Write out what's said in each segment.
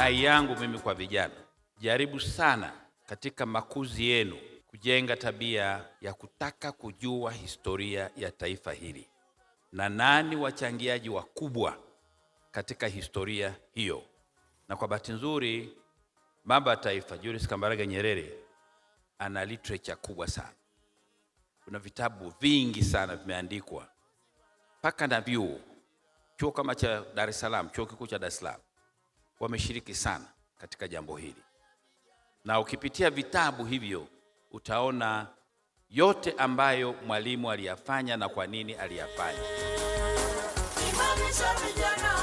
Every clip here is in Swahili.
Rai yangu mimi kwa vijana, jaribu sana katika makuzi yenu kujenga tabia ya kutaka kujua historia ya taifa hili na nani wachangiaji wakubwa katika historia hiyo. Na kwa bahati nzuri, baba wa taifa Julius Kambarage Nyerere ana literature kubwa sana. Kuna vitabu vingi sana vimeandikwa mpaka na vyuo, chuo kama cha Dar es Salaam, chuo kikuu cha Dar es Salaam wameshiriki sana katika jambo hili, na ukipitia vitabu hivyo utaona yote ambayo Mwalimu aliyafanya na kwa nini aliyafanya. Imarisha vijana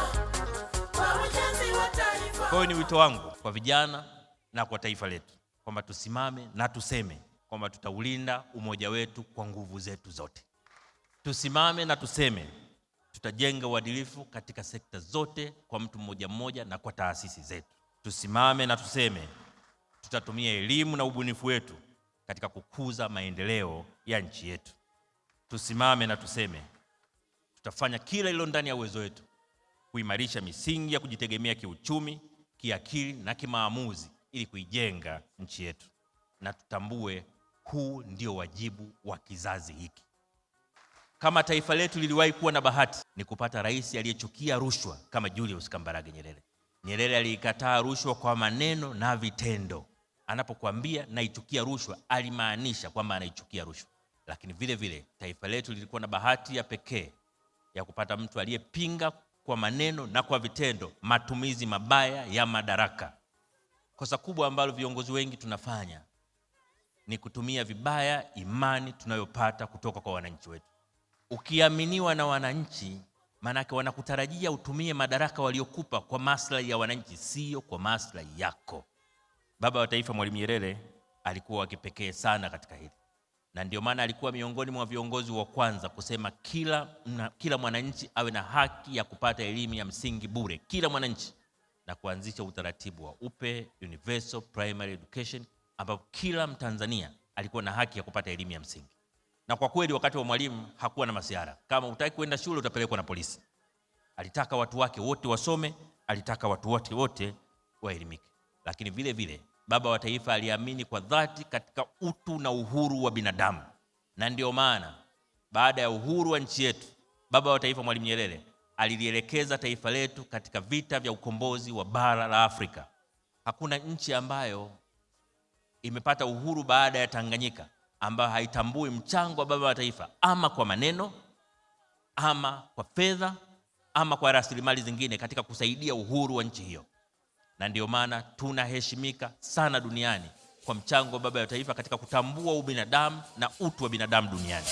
kwa ujenzi wa taifa. Kwa hiyo ni wito wangu kwa vijana na kwa taifa letu kwamba tusimame na tuseme kwamba tutaulinda umoja wetu kwa nguvu zetu zote. Tusimame na tuseme tutajenga uadilifu katika sekta zote kwa mtu mmoja mmoja na kwa taasisi zetu. Tusimame na tuseme tutatumia elimu na ubunifu wetu katika kukuza maendeleo ya nchi yetu. Tusimame na tuseme tutafanya kila lililo ndani ya uwezo wetu kuimarisha misingi ya kujitegemea kiuchumi, kiakili na kimaamuzi ili kuijenga nchi yetu, na tutambue huu ndio wajibu wa kizazi hiki. Kama taifa letu liliwahi kuwa na bahati ni kupata rais aliyechukia rushwa kama Julius Kambarage Nyerere. Nyerere aliikataa rushwa kwa maneno na vitendo. Anapokuambia naichukia rushwa, alimaanisha kwamba anaichukia rushwa. Lakini vile vile taifa letu lilikuwa na bahati ya pekee ya kupata mtu aliyepinga kwa maneno na kwa vitendo matumizi mabaya ya madaraka. Kosa kubwa ambalo viongozi wengi tunafanya ni kutumia vibaya imani tunayopata kutoka kwa wananchi wetu. Ukiaminiwa na wananchi, maanake wanakutarajia utumie madaraka waliokupa kwa maslahi ya wananchi, sio kwa maslahi yako. Baba wa Taifa Mwalimu Nyerere alikuwa wa kipekee sana katika hili, na ndio maana alikuwa miongoni mwa viongozi wa kwanza kusema kila mwananchi awe na haki ya kupata elimu ya msingi bure, kila mwananchi, na kuanzisha utaratibu wa UPE, Universal Primary Education, ambapo kila Mtanzania alikuwa na haki ya kupata elimu ya msingi. Na kwa kweli wakati wa Mwalimu hakuwa na masiara. Kama hutaki kwenda shule utapelekwa na polisi. Alitaka watu wake wote wasome, alitaka watu wote waelimike. Lakini vile vile baba wa taifa aliamini kwa dhati katika utu na uhuru wa binadamu, na ndio maana baada ya uhuru wa nchi yetu baba wa taifa Mwalimu Nyerere alilielekeza taifa letu katika vita vya ukombozi wa bara la Afrika. Hakuna nchi ambayo imepata uhuru baada ya Tanganyika ambayo haitambui mchango wa baba wa taifa, ama kwa maneno ama kwa fedha ama kwa rasilimali zingine katika kusaidia uhuru wa nchi hiyo. Na ndio maana tunaheshimika sana duniani kwa mchango wa baba wa taifa katika kutambua ubinadamu na utu wa binadamu duniani.